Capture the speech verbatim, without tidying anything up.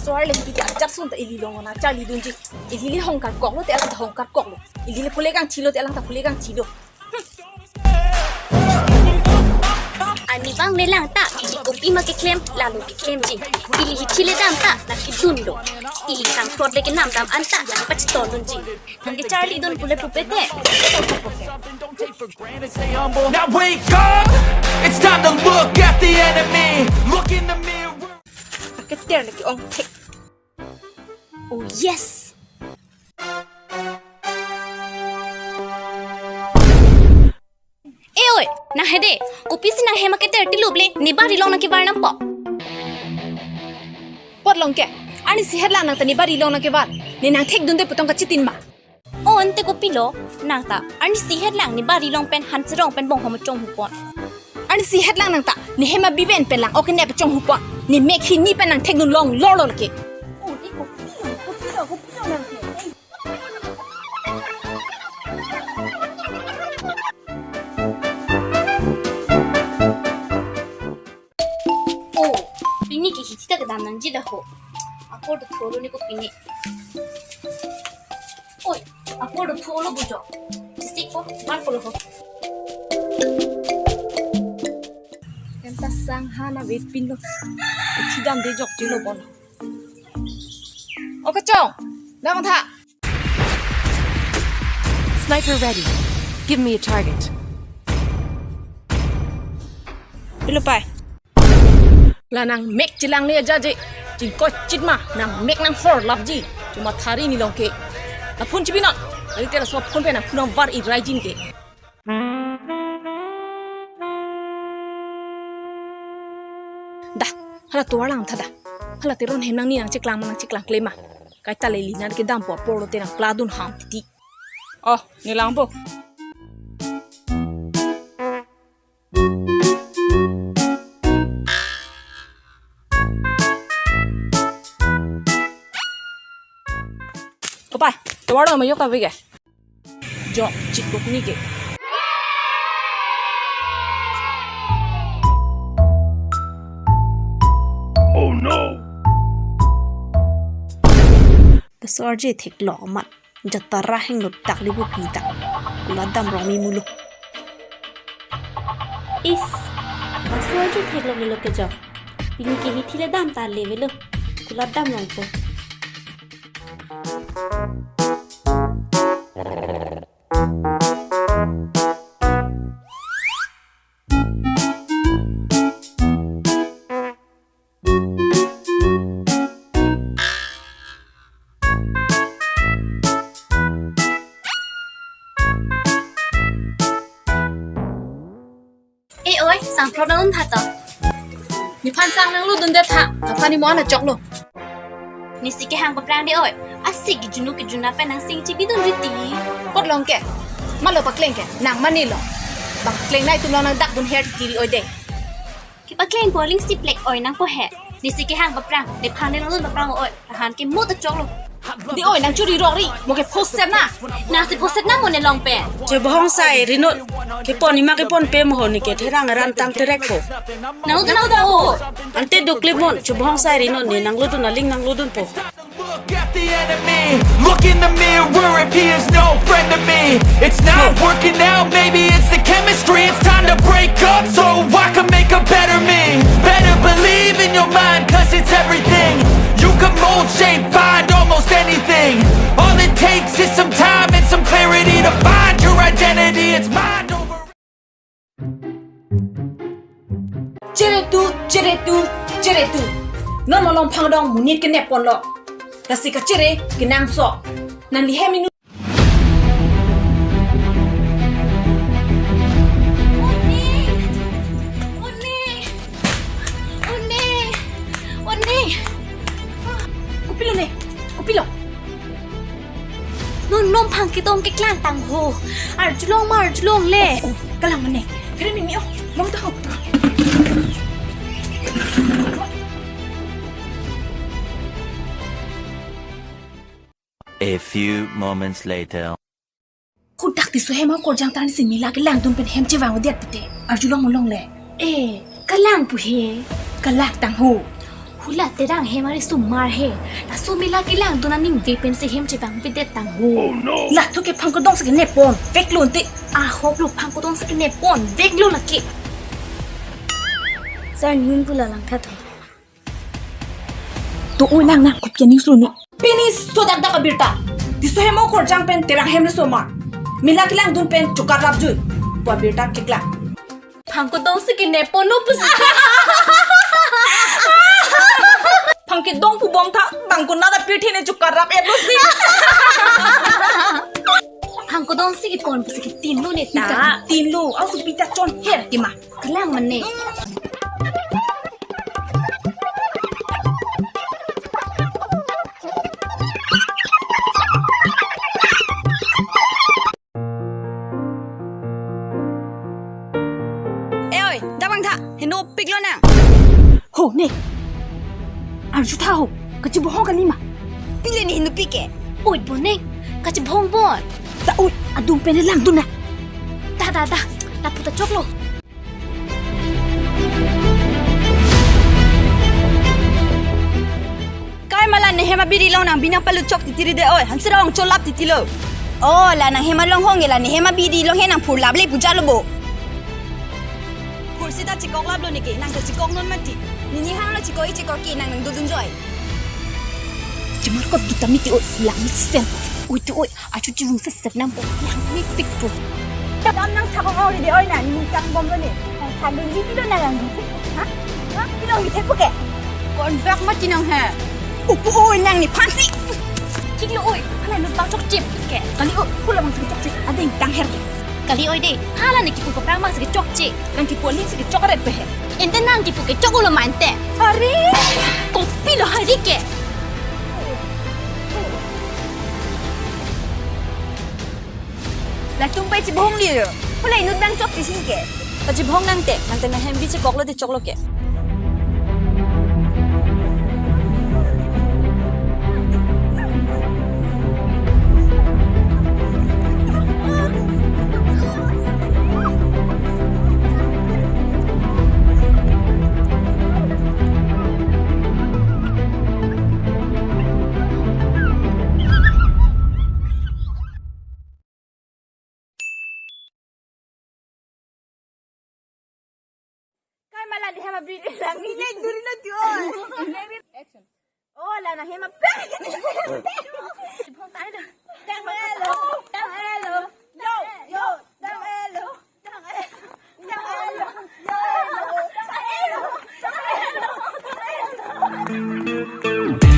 Soar le hiti ke ajat sun ta ili long na charli dunji. Ili le hong karkoklo te alang ta hong karkoklo. Ili le kule kangthilo te alang ta kule kangthilo. Ani bang le lang ta, ili kopima keklem, lalo keklemji. Ili hithi le dam ta, la kedun do. Ili sangkrot le kenam dam an ta, la pachitol dunji. Nang ke charli dun pule pupe te. Now wake up! It's time to look at the enemy. Look in the mirror. Aketer le ke-ong thek. Oh yes. E oi, nang hede, kopisi nang hem aketer tilup le, ne bari long nang kevar nangpo. Apot long ke, arnisi het lang nang ta ne bari long nang kevar, ne nang thek dunde pu tong kachitin ma. O ante kopilo, nang ta, arnisi het lang ne bari long pen han serong pen bonghom chong hupon. Arnisi het lang nang ta, ne hem abiven pen lang, oke ne pachong hupon, ne mek hini pen nang thek dun long lor lo lake. O, e kopilo, kopilo, kopilo nang ke. O, pini ke hithi ta kedam nangji da ho. Apor do tholo ne ko pini. Oi, apor do tholo bujo. Jisik ko, man ko lo ho. Enta sang ha na ve pin lo. Hithi dam de jok jilo bon. O kachong, dam tha. Sniper ready. Give me a target. Pilo pai. La nang mek chelang ne ajaje. Chingko chit ma nang mek nang hor lapji. Chuma thari ne long ke. La phone chibi non. Lagi tera so phone pe nang phone var i raijin ke. Dah, hala tovar lang tha dah. Hala teron hem nang ni nang cheklang ma nang cheklang kle ma. Kaita le linan kedam po apor lo te nang pladun hang titi. Oh, ne lang po. Kopai, tovar lo ma yok ta vege. Jok, chikuk ni ke. Oh no! Laso arje theklong amat. Jatara hingno dak libu pi dak. Kulat dam rong mi mulo. Is, laso arje theklong milo kejok. Pini ke hithi le dam ta le velo. Kulat dam rong po. E oi, sangkrot nang un tha to. Nephan sang nanglo dunde tha, aphan ne mo-an achok lo. Nesi kehang paprang de oi. Asik kejunu kejuna pen nang sing chibi dun riti. Apot long ke, malo pakleng ke, nang mane lo. Bang kleng nai tum lo nang dak dun her tiri oi de. Kepakleng po ling si plek oi nang po he. Nesi kehang paprang, nephan ne nang dun paprang oi. Tahan ke mo ta chok lo. De oi nang churi rori, mo ke phoset na. Nang si phoset na mo ne long pen. Chebohong sai rinot. Kepon ima kepon pe mo ho ne ke therang ran tang terek po. Nang lo dun nang lo dun o. Ante dukli mon, chebohong sai rinot ne nang lo dun aling nang lo dun po. Look at the enemy. Look in the mirror if he is no friend to me. It's not working out, maybe it's the chemistry. It's time to break up so I can make a better Everything. You can mold, shape, find almost anything. All it takes is some time and some clarity to find your identity. It's mind over. Chere tu, chere tu, chere tu. Non malom phangdong monit kenep ponlo. Lasi kachere kenangsot. Nangli hem inut. One! One! One! One! Kopilo ne? Kopilo? Non non phang kedong keklang tang ho. Arjulong ma arjulong le. Oh, oh, kalang mane. Kere mimi oh. Long ta ho. A few moments later. Kodak Tisso hem akorjang tan si mela kelangdun pen hem chevang-o det pute. Arjulong malong le. Eh, kalang pu he. Kalang tang ho. Hula Terang hem ari sumar he. Laso mela kelangdun aningve pensi hem chevang-o det tang ho. Latum ke phang kedong si kenep pon. Veklo ante. Ahok lo phang kedong si kenep pon. Veklo lake. Sir, nyun pula langtha tho. To oi nang nang kopi aning sulu ni. Pini sodak dak abirta. Tisso hem akorjang pen Terang hem le sumar. Mela kelangdun pen chokar rapjui. Pu abirta keklang. Phang kedong si kenep ponlo pusi. Phang kedong pu bom tha. Bang konat apirthe ne chokar rap-etlo si. Phang kedong si kepon pusi ketinlo ne ta. Tinlo. Asu pita chonher kema. Kalang mane. Eh oi, dabang tha, hinopiklo nang. Ho ne. Arju tha ho, kachebohong kali ma. Pile ne hinopik ke. Oi bo ne, kachebohong bon. Ta oi, adung pen langdun na. Da da da, da puta choklo. Kai ma la nehem abidi long nang bina palu chok titiri de oi. Hansi rong cholap titilo. Oh, la nanghem along hong la nehem abidi long he nang phurlap le pu jalo bo. Phur sita chikok laplo neke, nang ta chikok non mati. Nini hang lo chikok i chikok ke nang nang dodun joi. Chemar kop duta miti oi, lang mi sen. Oi ti oi. Achu chivung seset nang po, yang mepik po. Dam nang chakong ori de oi na, ni kang bom lo ni. Nang thadun di pilo nang yang di. Ha? Ha? Pilo di thepo ke? Kon bak mati nang he. Upu oi nang ni phansi. Chiklo oi, hala inut bang chokche ke. Kali oi, hula bang si chokche, adeng tangher ke. Kali oi de, hala ne kipu kaprang bang si chokche. Nang kipu aling si chok aret pe he. Ente nang kipu ke chok ulo ma ente. Are! Kopilo hari ke. Latum pai chebohong lilo. Hula inut bang chokche si ke. Kachebohong nang te, nang te nanghem bi chekoklo te choklo ke. Kai ma la nehem abidi lang ni lek duri lo tu oi. Action. Oh, la nanghem abidi. Tang elo, tang elo. Yo, yo, tang elo. Tang elo. Tang elo. Yo, yo, tang elo. Tang elo. Tang elo.